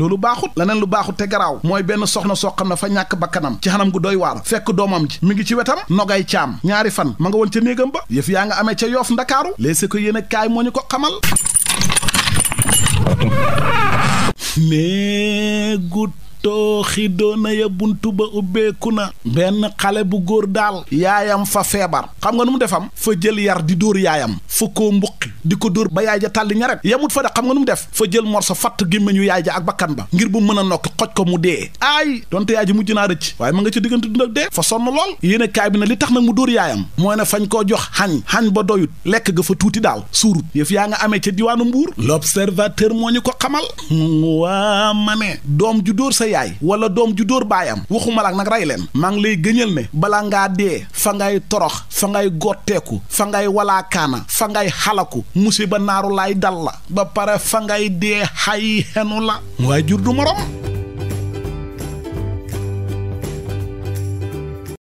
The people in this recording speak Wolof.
loolu baaxut leneen lu baaxut te garaaw mooy benn soxna soo xam ne fa ñàkk bakkanam ci xanam gu doy waar fekk doomam ji mi ngi ci wetam nogay caam ñaari fan ma nga woon ca néegam ba yëf yaa nga amee ca Yoof Ndakaaru léegi ko yéen a kaay moo ñu ko xamal néegu tooxi doona ya buntu ba ubbeeku na benn xale bu góor daal yaayam fa feebar xam nga nu mu defam fa jël yar di dóor yaayam fa koo mbuqi di ko dóor ba yaay ja tàlli ñaret yamut fa de xam nga nu mu def fa jël morso fatt gémmiñu yaay ja ak bakkan ba ngir bu mën a nokki xoj ko mu dee aay donte yaay ji mujj naa rëcc waaye ma nga ca diggante dund ak dee fa sonn lool yéene kaay bi na li tax nag mu dóor yaayam mooy ne fañ koo jox xañ ba doyut lekk ga fa tuuti daal suurut yëf yaa nga amee ca diwaanu Mbuur l'Observateur moo ñu ko xamal waa ma ne doom ju dóor sa yaay wala doom ju dóor baayam waxuma la nag rey leen maa ngi lay gëñal ne balaa ngaa dee fa ngay torox fa ngay gotteeku fa ngay walaakaana fa ngay xalaku musiba naaru laay dal la ba pare fa ngay dee xay xenu la waaye jur du morom